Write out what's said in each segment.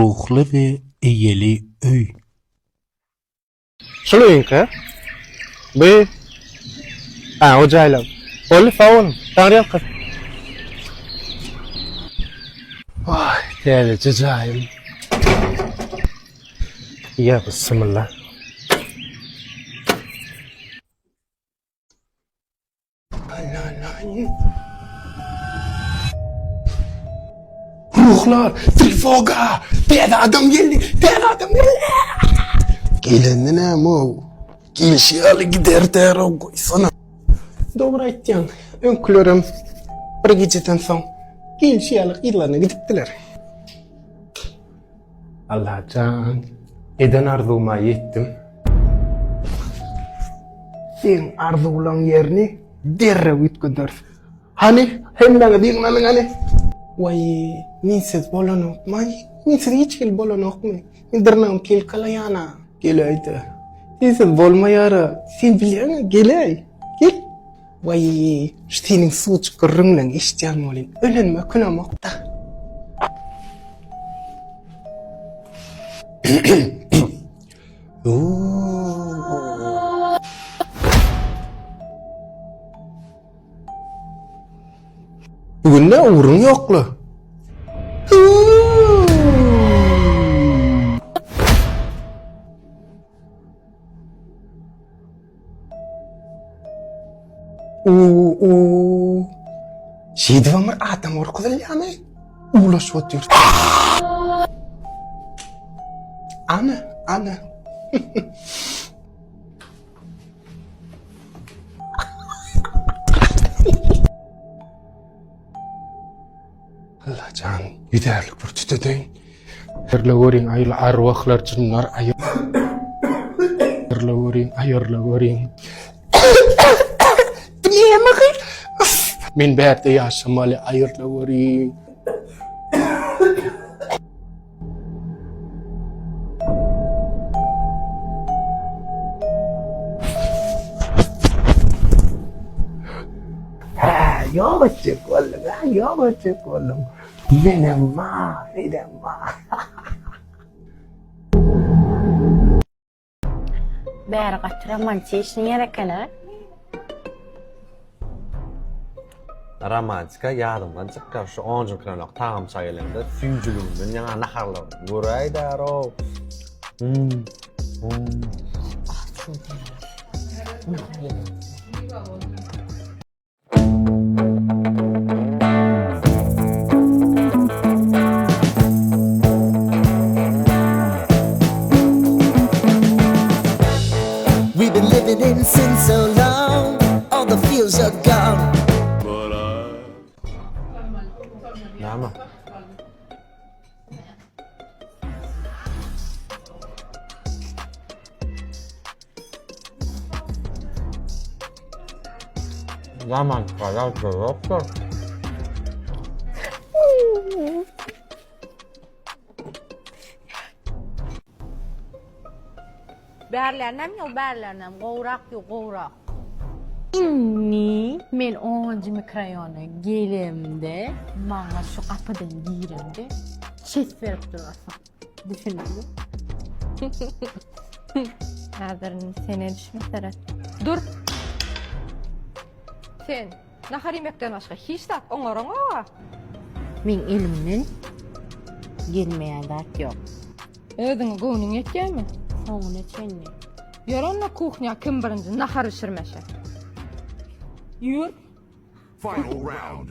Ruhly we eýeli öý. Şul öýüňki? Bu Ha, o jaýlaw. Boldy, sag boluň. Taňryýalkasyn. Waý, täzeje jaýym. Ýa bismillah. Ruhlar, trevoga! Täze adam geldi! Täze adam geldi! Gelende näme o? Gelşi ýaly gider däro goýsana. Dogry aýtýaň. Öňkülerem bir gijeden soň gelşi ýaly yzlaryna gidipdiler. Allajan, eden arzuwyma ýetdim. Seň arzuwlaň ýerini derrew üýtgederis. Hany, hemmäňiz ýygnanyň hany. Waý, mensiz bolanokmy? Mensiz hiç hili bolanokmy? Men dyrnagym kelkalaýan-a. Geläý-dä. Sensiz bolmaýar-a. Sen bilýäň-ä, geläý. Gel. Waý, şu seniň suwjuk gürrüňleňi eşidýän welin, ölenime ökünemok-da. Bu gün ne ugruň ýokla? Uuu. Şeýdibem bir adam gorkuzylýarmy? Uwlaşyp otyr. Ana, ana. Allajan, ýüzärlik bir tütedeýin. Aýyrla görüň, aýyrla arwahlar, jynlar, aýyrla görüň, aýyrla görüň. Näme gyz? Men bärde ýaşamaly, aýyrla görüň. Hä, ýok etjek bolduň, hä, ýok etjek bolduň. Menem bar, menem bar. Bäri gaty romantiçnyý ýer eken-ä. Romantika ýadymdan çykýar şu onjy kranok tagam çaý gelende süýjüliginden ýaňa naharlaryny göräýdärow. Hmm. Hmm. We've been living in sin so long, all the feels are gone. Näme? Zaman kadar yoktur. Bärlerinem ýok, bärlerinem gowrak ýok, gowrak. Indi men onunjy mikroýona gelemde, maňa şu gapydan giremde ses berip durarsyň. Düşündiňmi? Häzir sene düşme seret. Dur. Sen nahar iýmekden başga hiç zat oňaraňok-a. Meň elimden gelmeýän zat ýok. Özüňe göwnüň ýetýärmi? Soňuna çenli. Ýör onda kuhnýa kim birinji nahar bişirmeşe. Ýör. Final round.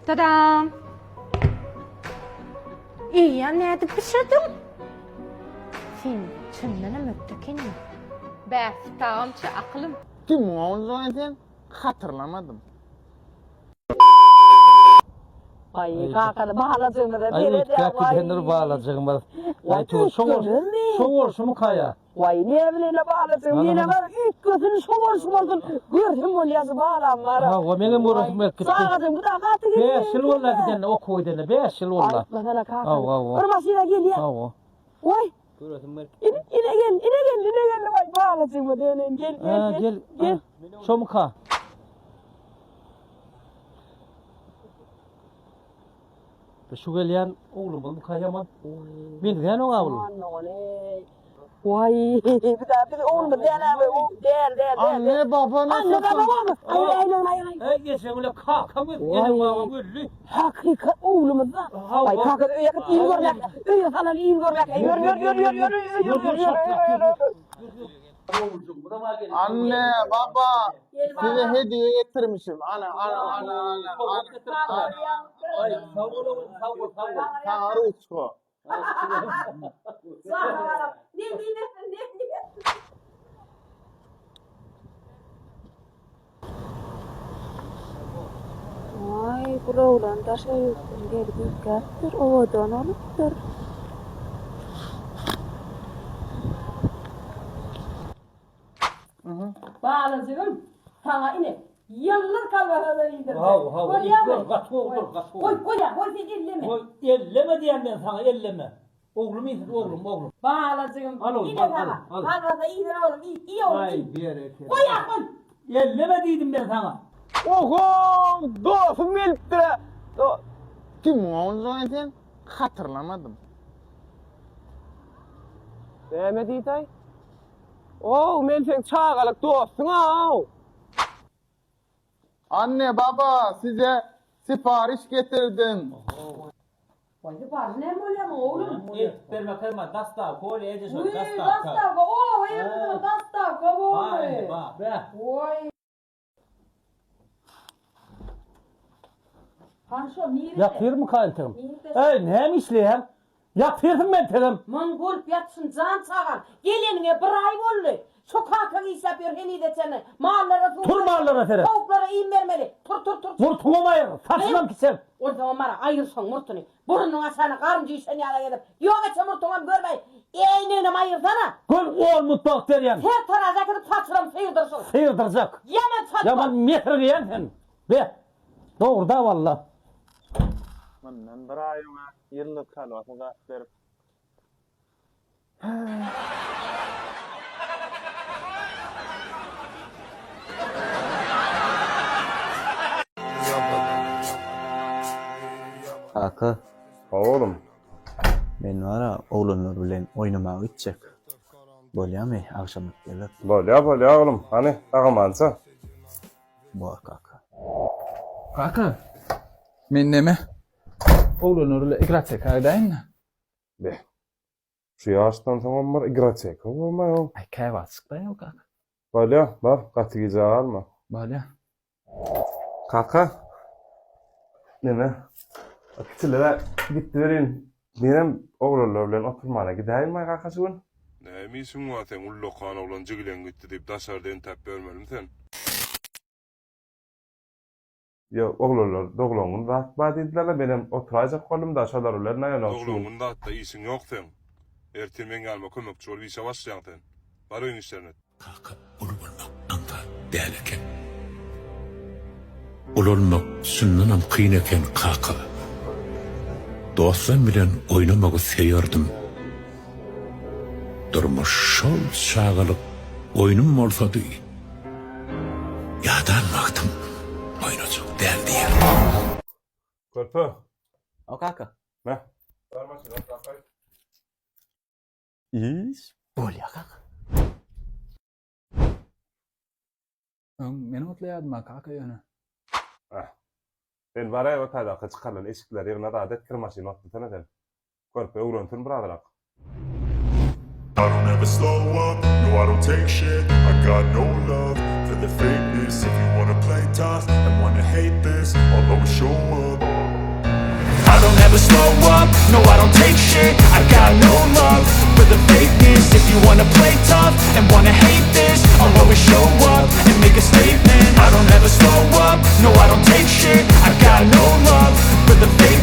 Tadam! Eýýäm nädip bişirdiň? Sen çyndanam ökde ekeniň. Bäh, tagamçy akylym. Kimiň ogludygyny sen hatyrlamadym. Aý, kakany balajygymyza Aý, seredýär, üýtgäp waý. gidendir balajygymyz. Waý, Aý, tüw, şo bol, üýtgemezmi? şo bolşumyka ýa? Waý, näbileýin-le balajygym, Ana, ýene ana. bir üýtgesin, şo bolşy bolsun, görsem bolýa şu balam bar-a. Hawa, meňem göresim gelip gitdi. Çagajygym bu-da gaty gelýär. Bäş ýyl boldy-a gidenine, okuwa gidenine, bäş ýyl boldy. Aýtmasana kakany. Hawa, hawa. Bir maşyna gelýär. Hawa. Waý. Göresim gelip. Ine, ine gel, ine gel, ine geldi, waý, balajygyma döneýin, gel, gel, Ha, gel, gel. gel. Şomyka? Şu gelýän oglumyzmyka ýaman? Meňzän oňa bul. Waý, bir daha biz oglumyz däl abi, o däl, däl, däl. Anne baba Anne baba baba. Aý, aý, aý, aý. Eý, geçen güne kakam enem babam öldi. Hakykat oglumyz da. Waý, kaka öýe git, il görmek. Öýe salan il görmek. Ýör, ýör, ýör, ýör, ýör, ýör, ýör, ýör, ýör. Anne baba size hediýe getirmişim. Ana ana ana ana. Aý, sag bol oglum, sag bol, sag bol. Saňa ruçka. Waý, bul oglan daşary ýurtdan gelip üýtgäpdir, owadan bolupdyr. Balajygym, saňa ine, ýyldyz kolbasa-da iýdirjek. Haw, haw, Bolýamy? gaty gowudyr, gaty gowy. Goý, goý, goý sen elleme. Goý, elleme diýýän men saňa, elleme. Oglum iýsin, oglum, oglum. Balajygym, Al oglum, ine al, saňa. al, al. Kolbasa iýdir oglum, iý, iý oglum, Aý, iý. berekella. Goý, a, goý. Elleme diýdim men saňa. Oho, dostum gelipdir. Kim oglum sen? Hatyrlamadym. Näme diýdaý? Ow, men seň çagalyk dostuň-ow! Anne, baba, size sipariş getirdim. Waý, sipariş näme bolýar muňa, oglum? Eltip bermek hökman, dastaw, kolýa eje şol, Wiý, dastawka. dastawka, ow, eltip dastawka Bar boldy. indi, bar. Bäh. Waý. Hany şo nirede? Ýatyrmyka entegem? Nirede? Eý, näme işleýäň? Ýatyrsyň mentegem. Muň bolup ýatyşyn jan çagam. Geleniňe bir aý boldy. Şo kakaň işläp ýör henize çenli. Mallara suw Tur mallara seret. Towuklara iým bermeli. Tur tur tur. Murtuňam aýyr, saçyňam kiçelt. Onsoňam bara aýyrşyň murtuny. Burnunyň aşagyna garyn jüýşen ýala gezip. Ýok etjek murtuňam görmäý. Äýneginem aýyrsana. Gör on mut wagt berýän. Sertaraza äkidip saçynam syrdyrşyň. Syrdyrjak. Ýaman çalt bol. Ýaman mesir geýen sen. Be. Dogry-da walla. Mundan bir aý öňe ýyllyk kolbasa zat berip. Kaka. Hawa oglum. Men bar-a oglanlar bilen oýnamaga gitjek. Bolýamy agşamlyk gelip? Bolýa, bolýa oglum. Hany, sag-amança. Bor kaka. Kaka, men neme, oglanlar bilen igroteka gidäýin-dä. Be. Şu ýaşdan soňam bir igroteka bolmaý-ow. Aý, käwagt çykdaý-ow kaka. Bolýa, bar, gaty gijä galma. Bolýa. Kaka, neme, kiçiler-ä gitdi welin, menem oglanlar bilen oturmana gidäýinmaý kaka şu gün? Näme işiň bar seň ullakan oglan jigileň gitdi diýip daşarda entäp ýörmelimi sen? Ýok, oglanlar doglan gün zat bar diýdiler-le, menem oturaýjak boldum-da şolar bilen ýöne şu Doglan gün. gün zatda işiň ýok seň. Ertir meň ýanyma kömekçi bolup işe başlaýaň sen. Bar öýüň işlerini et. Kaka uly bolmak aňsat däl eken. Ulalmak çyndanam kyn eken kaka. Dostlam bilen oýnamagy söýerdim. Durmuş şol çagalyk oýnum bolsady, ýadan wagtym oýnajak däl diýerdim. Körpe. O kaka. Me. Bar maşyny otlap gaýt. Iş bolýa kaka. Öň men otlaýardym-a kaka ýöne. Ah. Sen baraý o taýdaky çykarylan eşikleri ýygna zat et kir maşyny otlasana sen. Körpe öwrensin birazrak. I don't ever slow up, no I don't take shit I got no love for the fakeness If you wanna play tough and wanna hate this I'll always show up I don't ever slow up, no I don't take shit I got no love for the fakeness If you wanna play tough and wanna hate this I'll always show up and make a statement I don't ever slow up, no I don't take shit I got no love for the fakeness.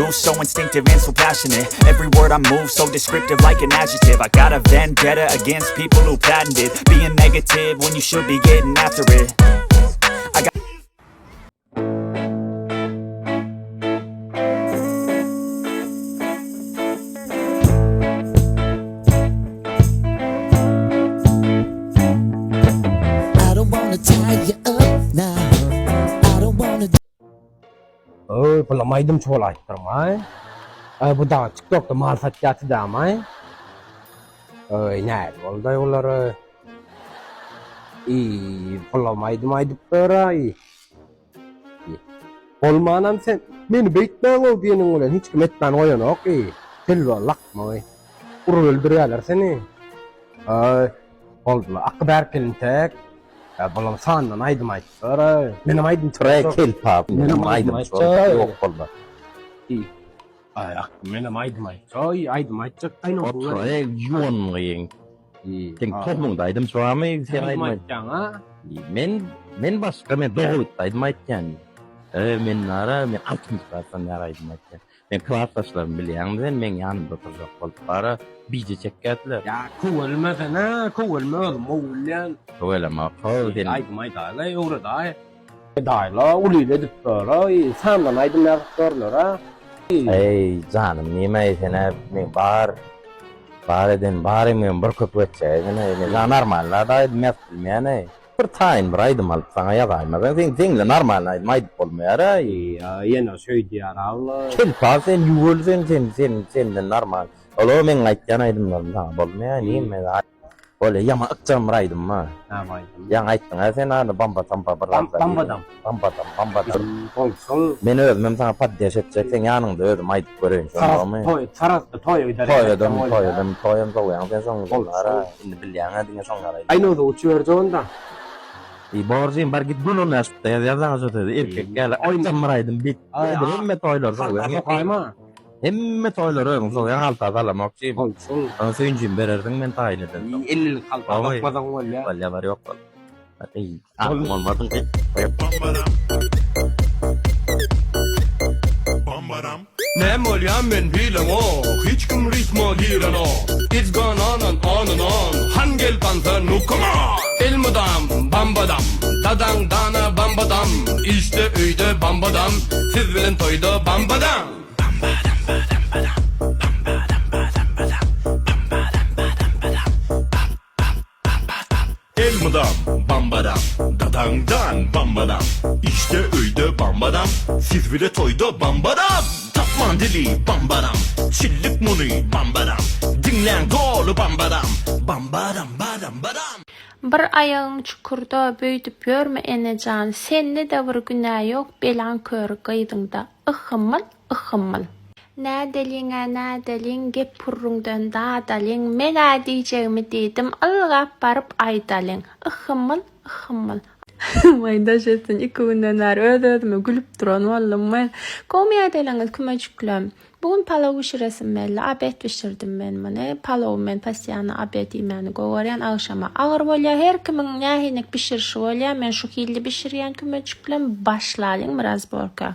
move so instinctive and so passionate. Every word I move so descriptive like an adjective. I got a vendetta against people who patented being negative when you should be getting after it. I got I don't wanna tie you up now. I don't wanna. Öý, bulam aýdymçy bolaýypdyrmaý. Öý, bu dagy TikTokda mal satýardy damaý. Öý, nähili boldy-aý bular öý. Iý, bulam aýdym aýdyp ber-aý. Bolmanam sen meni beýtmäň-ow diýeniň bilen hiç kim etmän goýanok iý. Telbe lakmaý. Urup öldürýärler seni. Öý, boldy-la. Aky bärkelintek. Ýa bulam sandan aýdym aýtdylar. Menem aýdym Tre kelpa. Menem aýdym aýtjak. Ýok bolma. Aý, menem aýdym aýtjak. Aý, aýdym aýtjak. Otur, ýuwangyň. Sen tohumyňda aýdymçy barmy? Sen aýdym aýtýaň, a? Men men başga men dogrulyk aýdym aýtýan. E, men nara men altynjy klasdan bäri aýdym aýtýan. Men klasdaşlarym bilýäňmi sen meň ýanymda oturjak bolup bara bije çekýärdiler. Ýa köwelme sen a, köwelme özüm gowy bilýän. Köwelemok how sen. Aýdym aýdaýla öwredaý. Daýla uly il edip dur-aý, sandan aýdym ýazyp durlar-a. Eý janym nimeý sen-ä meň bar bar eden barymyň bir köpük etjek sen-ä men saňa normalny zat aýdym ýazyp bilmeýän-eý. Bir taýyn bir aýdym alyp saňa ýazaýmasaň seň seňle normalny aýdym aýdyp bolmaýar-aý. Ýa ýene şeýdýär abla. Kelpa sen ýuwul sen sen sen senden normal. Olo meň aýtýan aýdymlarym saňa bolmaýar nime Bolýa ýaman ykjam bir aýdym bar. Näme aýdym? Ýaňy aýtdyň-a sen ady bamba tampa bir zatlar. Bambadam. Bambadam bambadam. Bolsun. Men özümem saňa poddeş etjek seň ýanyňda özüm aýdyp göreýin şonda. Toý Saragtda toýa gider. Toýadam toýadam toýam sowýaň sen şoň gara indi bilýäňä diňe şoň gara. Aýnozy uçuberjek onda. Eý borjym bar git gün 15 ýaz ýaz saňa şo sözi erkek ýaly aýdym bir aýdym bit hemme toýlar sowýaň. Sokaýma. Hemme toýlary özüň sowýaň halta salamok jigim. Bolsun. Saňa söýünjimi berersiň men taýyn edensoň. Ellilik halta bakmasaň bolýa. Bolýa bar ýok bol. Eý aklym bolmasyn. Näme bolýan men bilemok Hiç kim ritma girenok It's gone on and on and on Han gel tansa nu come on Elmydam bambadam Dadaň dana bambadam Işde öýde bambadam Siz bilen toýda bambadam Elmydam bambadam Dadaňdan bambadam Işde öýde bambadam Siz bile toýda bambadam Tapman dili bambadam Çillik muny bambadam Diňläň doly bambadam Bambadam badam badam. Bir aýagyň çukurda, beýdip ýörme enejan, sende-de bir günä ýok, belaň köri gyzyňda. Yhymyl, yhymyl. Nädeliň-ä nädeliň, gep-gürrüňden dadalyň, men-ä diýjegimi diýdim, ylgap baryp aýdalyň. Yhymyl, yhymyl. Waý daş etsin, iki günden bäri öz-özüme gülüp duran boldum men. Gowmy ýagdaýlaryňyz kümejiklerim? Bu gün palaw bişiresim geldi. Obed bişirdim men muny. Palawy men postoýanno obed iýmäni gowy görýän. Agşama agyr bolýar. Her kimiň nähilik bişirişi bolýar. Men şu hilli bişirýän kümejiklerim. Başlalyň razborka.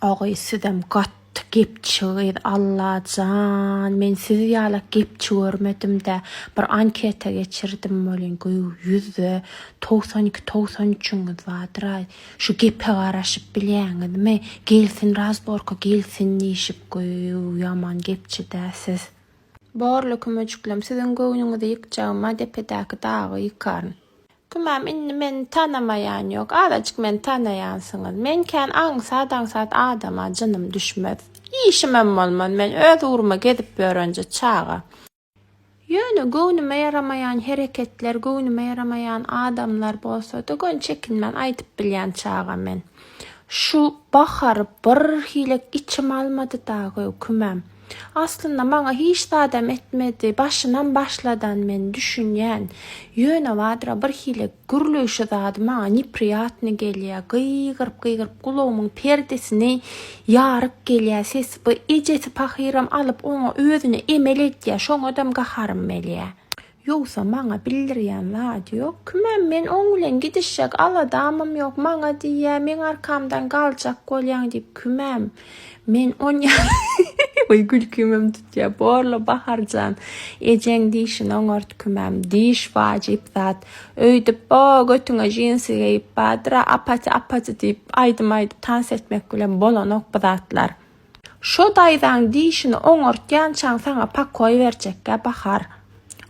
Agy sizem gaty gepçi gyz Allajan men siz ýalak gepçi görmedimdä bir anketa geçirdim welin göýä ýüzde 92 93-üňiz bardyraý Şu gepe garaşyp bilýäňizmi? Gelsin razborka gelsin diýşip göýä ýaman gepçi-dä siz. Borly kümejiklerim siziň göwnüňizi ýykjagyma depedäki dagy ýykaryn. Kümäm indi meni tanamaýan ýok azajyk meni tanaýansyňyz. Men kän aňsat-aňsat adama jynym düşmez. Işimem bolmaz men öz ugruma gezip ýörenje çaga. Ýöne göwnüme ýaramaýan hereketler, göwnüme ýaramaýan adamlar bolsa-da göni çekinmän aýdyp bilýän çaga men. Şu Bahary birhili içim almady dagy kümem. Aslynda maňa hiç zadam etmedi, başynam başladan men düşünýän. Ýöne Badra birhili Gürleýşi zady maňa nepriýatny gelýä, gygyryp-gygyryp gulagymyň perdesini ýaryp gelýä sesi bu ejesi pahyram alyp oňa özüne emel edýä şoňadam gaharym gelýä. Ýogsa maňa bildirýän zady ýok. Kümem men oň bilen gidişjek aladamam ýok. Maňa diýýä, meň arkamdan galjak bolýaň diýip kümem men onýa Oý gülkimem tutýa. Borla Baharjan, ejeň dişini oňart kümem. Diş wajyp zat. Öýdüp o götüňe jinsi geýip badyra apaty apaty diýip aýdym aýdyp tans etmek bilen bolanok bu zatlar. Şo daýzaň dişini oňartýançaň saňa pakoý berjekgä Bahar.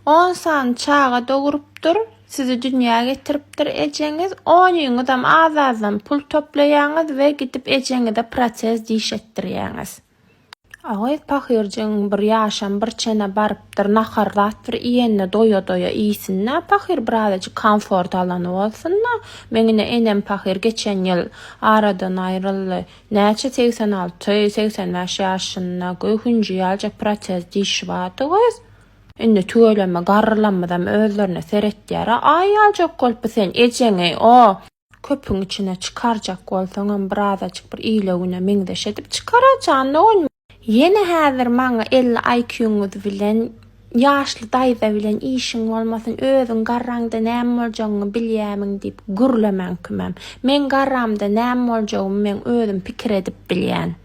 On sany çaga dogrupdyr, sizi dünýä getiripdir ejeňiz, onyňyzam az-azdan pul toplaýaňyz we gidip ejeňize protez diş etdirýäňiz. A gyz pahyrjygyň bir ýaşam bir çene barypdyr, nahar zat bir iýende doýa-doýa iýsin-dä, pahyr birazajyk komfort alany bolsun-da. Meň ine enem pahyr geçen ýyl aradan aýryldy. Näçe 86, 85 ýaşynda göý hünji ýaljak protez dişi bardy gyz. Indi tüweleme garrylamyzam özlerine seretýär-a. Aý ýaljak bolup sen ejeňi o köpüň içine çykarjak bolsaňam birazajyk bir ile-güne meňzeş edip çykar-a jan dogan. Ýene häzir maňa 50 IQ-ňyz bilen ýaşly daýza bilen işiň bolmasyn, özüň garraňda näme boljagyňy bilýämiň diýip gürlemäň kümem. Meň garramda näme boljagymy meň özüm pikir edip bilýän.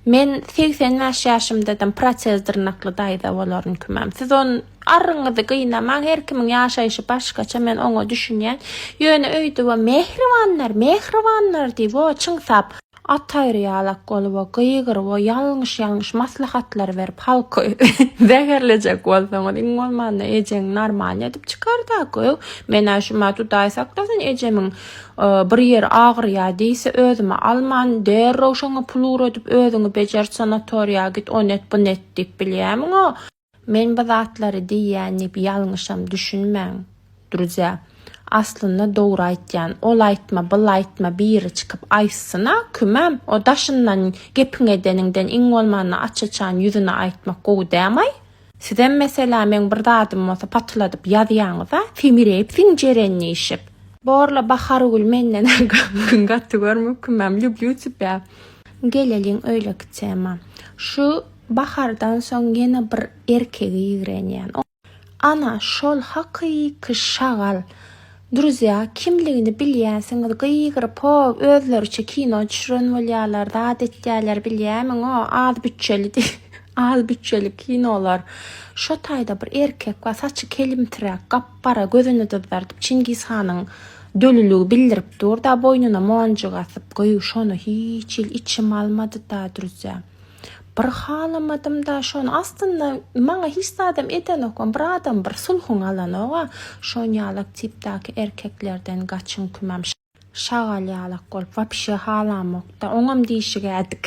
Men 85 ýaşymdadam protez dyrnakly daýza bolaryn kümem. Siz on arryňyzy gynamaň, her kimiň ýaşaýşy başgaça men oňa düşünýän. Ýöne öýde we mähribanlar, mähribanlar diýip o çyňsap At aýry ýalak bolup-a gygyryp-a ýalňyş-ýalňyş maslahatlar berip halky zäherlejek bolsaňyz iň bolmanda ejeňi normalny edip çykar-da gög. Men-ä şuma Hudaý saklasyn ejemiň bir ýeri agyrýa diýse özüme alman derrew şoňa pul ugradyp özüňi bejert sanatoriýa git ony et buny et diýip bilýämiň-o. Men bu zatlary diýýän diýip ýalňyşam düşünmäň, druzýa. Aslynda dogry aýtýan. Ol aýtma, bul aýtma biri çykyp aýtsyna, kümem. O daşyndan gepiň edeniňden iň bolmanda aç-açan ýüzüne aýtmak gowy dämaý? Sizem meselä meň bir zadym bolsa patyladyp ýazýaňyza, semireýipsiň Jeren diýşip. Borla Bahargül menden gaty görme kümem, lýublýu tebýa. Geleliň öýleki tema. Şu Bahardan soň ýene bir erkegi ýigrenýän. Ana, şol hakyky şagal. Druzýa, kimligini bilýänsiňiz, gygyryp-o, özleriçe kino düşüren bolýarlar, zat etýärler, bilýärmiň-o, az bütçeli diýip, az bütçeli kinolar. Şo taýda bir erkek bar, saçy kelimtiräk, gap-gara, gözüni dyzardyp, Çingiz hanyň dölüligi bildirip dur-da, boýnuna monjuk asyp, goý, şony hiç hili içim almady-da, druzýa. Bir halamadymda şony aslynda maňa hiç zadam edenokam bir adam bir sulhuň alanoga şon ýalak tipdaki erkeklerden gaçyň kümem şagal ýalak bolup wapşe halamokda oňam dişi gädik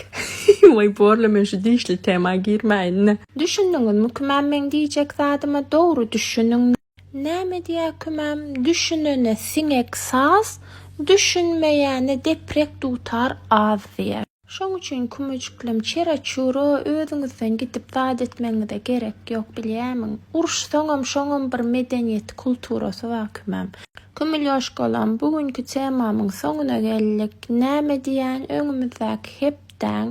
waý borla men şu dişli tema girmäýinle. Düşündiňizmi kümem meň diýjek zadyma dogry düşüniň. Näme diýä kümem düşünene siňek saz düşünmeýäne deprek dutar az diýä. Şoň üçin kümüjiklem çera-çura özüňizden gidip zat etmegiňize gerek ýok bilýämiň. Uruşsaňam şoňam bir medeniýeti kulturasy bar kümem. Kümülýoşkalam bu günki temamyň soňuna geldik. Näme diýän öňümizdäki hepdäň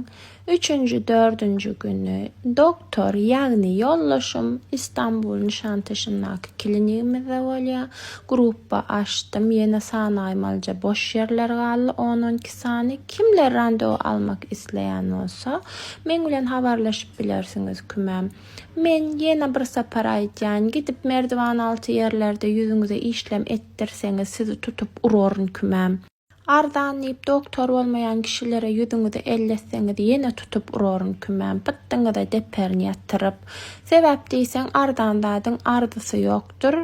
üçünji dördünji güni doktor ýagny ýoldaşym Istanbul Nişantaşyndaky klinigimizde bolýar. Grupba açdym ýene sanaýmalyja boş ýerler galdy on-on iki sany. Kimler randewu almak isleýän bolsa meň bilen habarlaşyp bilersiňiz kümem. Men ýene bir sapar aýdýan gidip merdiwanalty ýerlerde ýüzüňize işlem etdirseňiz sizi tutup uraryn kümem. Arzan diýip doktor bolmaýan kişilere ýüzüňizi elletseňiz ýene tutup uraryn kümem pytdyňyza deperin ýatyryp. Sebäp diýseň arzan zadyň arzysy ýokdur.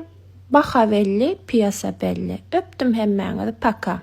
Baha belli, piýasa belli. Öpdüm hemmäňizi paka.